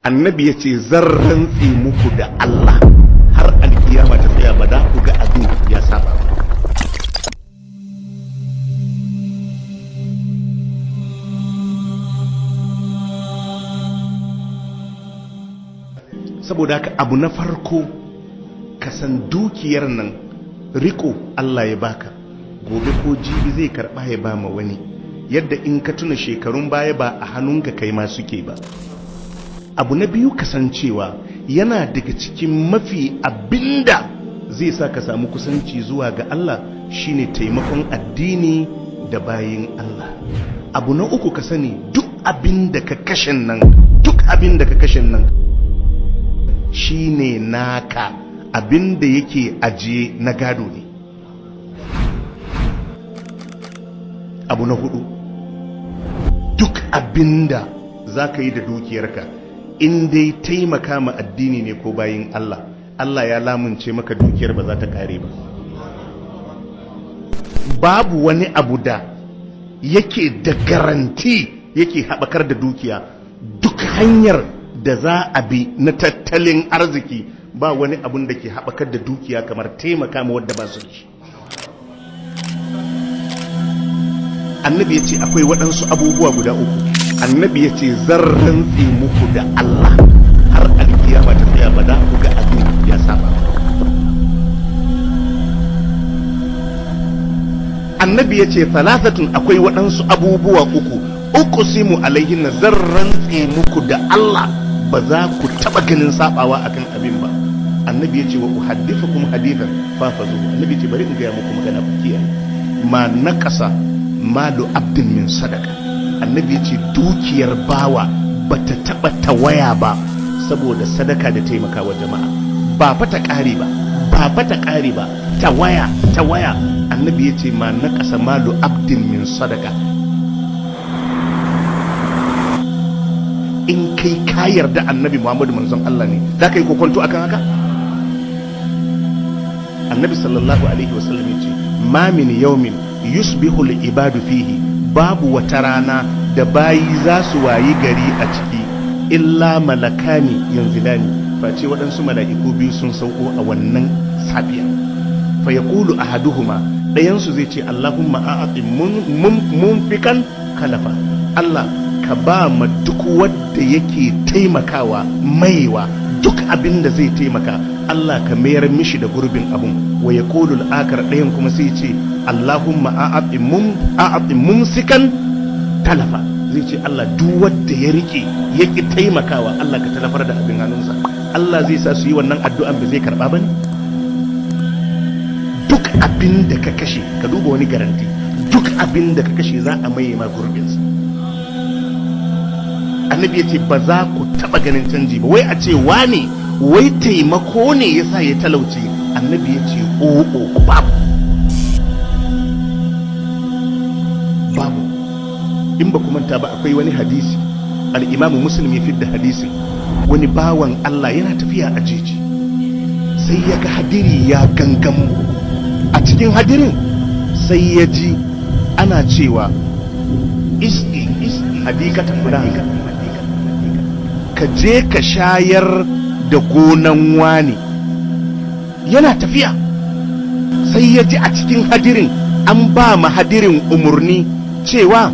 Annabi ya ce zan rantse muku da Allah har alkiyama ta tsaya ba za ku ga abin ya saba ba. Saboda haka abu na farko, ka san dukiyar nan riko Allah ya baka, gobe ko jibi zai karba ya ba ma wani, yadda in ka tuna shekarun baya ba a hannunka kai ma suke ba. Abu na biyu, kasancewa yana daga cikin mafi abinda zai sa ka samu kusanci zuwa ga Allah shine taimakon addini da bayin Allah. Abu na uku, ka sani duk abinda ka kashe nan, duk abinda ka kashe nan shine naka, abinda yake ajiye na gado ne. Abu na hudu, duk abinda za ka yi da dukiyarka in dai taimaka ma addini ne ko bayin Allah, Allah ya lamunce maka dukiyar ba za ta kare ba. Babu wani abu da yake da garanti yake haɓakar da dukiya. Duk hanyar da za a bi na tattalin arziki, ba wani abun da ke haɓakar da dukiya kamar taimaka ma wadda ba su da shi. Annabi ya ce akwai waɗansu abubuwa guda uku. Annabi ya ce zan rantse muku da Allah har alkiyama ta tsaya ba za ku ga abin ya saba ba. Annabi ya ce thalathatun, akwai waɗansu abubuwa uku, uqsimu alaihin, zan rantse muku da Allah ba za ku taɓa ganin sabawa akan abin ba. Annabi ya ce wa uhaddithukum hadithan fafazuhu. Annabi ya ce bari in gaya muku magana, ku kiyaye. Ma naqasa malu abdin min sadaka. Annabi ya ce dukiyar bawa bata taɓa tawaya ba saboda sadaka da taimakawa jama'a. Ba fa ta ƙare ba, ba fa ta ƙare ba, tawaya tawaya. Annabi ya ce ma naqasa malu abdin min sadaka. In kai ka yarda Annabi Muhammadu manzon Allah ne, za ka yi kokonto akan haka? Annabi sallallahu alaihi wasallam ya ce ma min yawmin yusbihu al-ibadu fihi, babu wata rana da bayi za su wayi gari a ciki, illa malakani yanzilani, face waɗansu mala'iku biyu sun sauko a wannan safiya. Fa yaqulu ahaduhuma, ɗayansu zai ce Allahumma a'ati munfikan kalafa, Allah ka ba ma duk wanda yake taimakawa maiwa, duk abin da zai taimaka Allah ka mayar mishi da gurbin abun. Wa yaqulu al-akar, ɗayan kuma sai ce Allahumma a'ati mumsikan talafa, zai ce Allah duk wanda ya rike yaki taimakawa Allah ka talafar da abin hannunsa. Allah zai sa su yi wannan addu'an ba zai karba bane. Duk abin da ka kashe, ka duba wani garanti, duk abin da ka kashe za a maye ma gurbinsa. Annabi ya ce ba za ku taba ganin canji ba, wai a ce wane wai taimako ne yasa ya talauce. Annabi ya ce o'o, babu, babu. In ba ku manta ba, akwai wani hadisi, al'imamu Muslim ya fidda hadisin. Wani bawan Allah yana tafiya a jeji, sai ya ga hadiri ya gangamu. A cikin hadirin sai ya ji ana cewa iski hadikata fulan, ka je ka shayar da gonan wani. Yana tafiya sai ya ji a cikin hadirin an ba ma hadirin umarni cewa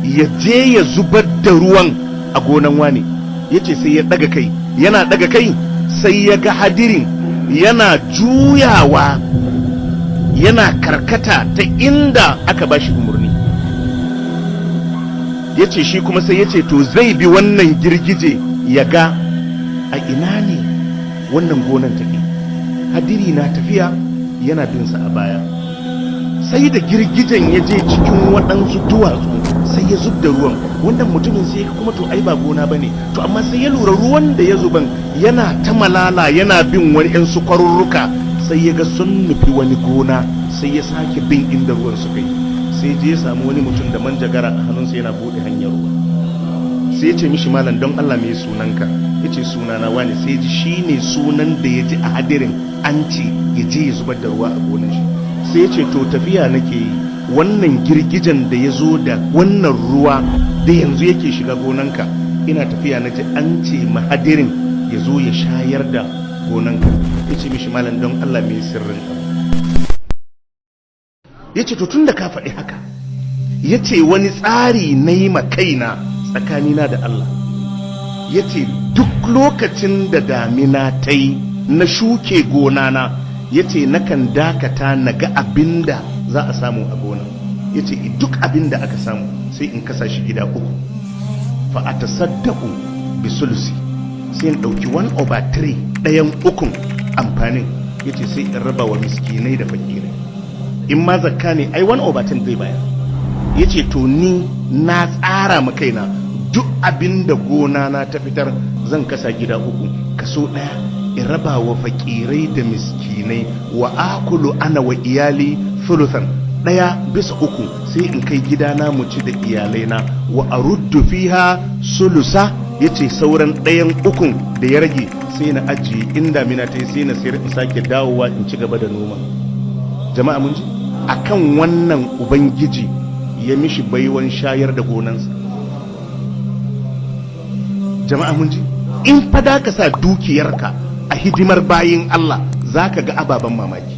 ya je ya zubar da ruwan a gonan wani. Ya ce sai ya daga kai, yana daga kai sai ya ga hadirin yana juyawa, yana karkata ta inda aka ba shi umarni. Ya ce shi kuma sai ya ce to zai bi wannan girgije ya ga a ina ne wannan gonan take. Hadiri na tafiya yana binsa a baya, sai da girgijen ya je cikin waɗansu duwatsu sai ya zub da ruwan. Wannan mutumin sai ya kuma to ai ba gona ba ne, to amma sai ya lura ruwan da ya zuban yana ta malala, yana bin wani 'yan su kwarurruka, sai ya ga sun nufi wani gona. Sai ya sake bin inda ruwan suka yi, sai je ya samu wani mutum da manjagara a hannunsa yana buɗe hanyar ruwa. Sai ya ce mishi, malam, don Allah mai sunanka? Ya ce sunana wani. Sai ji shi ne sunan da ya ji a hadirin an ce ya je ya zubar da ruwa a gonan shi. Sai ya ce to tafiya nake yi, wannan girgijen da ya zo da wannan ruwa da yanzu yake shiga gonanka, Ina tafiya na ji an ce mahadirin ya zo ya shayar da gonanka. Ya ce mishi, "Malam, don Allah, mai sirrin abu?" Ya ce, "To, tun da ka faɗi haka," ya ce, "wani tsari na yi ma kaina tsakanina da Allah." Ya ce, "Duk lokacin da damina ta yi na shuke gonana," ya ce, "nakan dakata na ga abin da za a samu a gona." Ya ce, "Duk abin da aka samu sai in kasa shi gida uku. Fa a tasaddaku bi sulusi, sai in ɗauki 1 over 3, ɗayan ukun amfanin," ya ce, "sai in raba wa miskinai da fakirai. In ma zakka ne, ai 1 over 10 zai bayar." Ya ce, "To, ni na tsara ma kaina, duk abin da gona na ta fitar zan kasa gida uku, kaso ɗaya in raba wa fakirai da miskinai, wa akulu ana wa iyali thuluthan, ɗaya bisa uku sai in kai gidana mu ci da iyalaina, wa aruddu fiha sulusa." Ya ce, "Sauran ɗayan ukun da ya rage sai na ajiye, in damina ta yi sai na sayar in sake dawowa in ci gaba da noma." Jama'a, mun ji akan wannan Ubangiji ya mishi baiwan shayar da gonansa. Jama'a, mun ji, in fa da ka sa dukiyarka a hidimar bayin Allah, za ka ga ababen mamaki.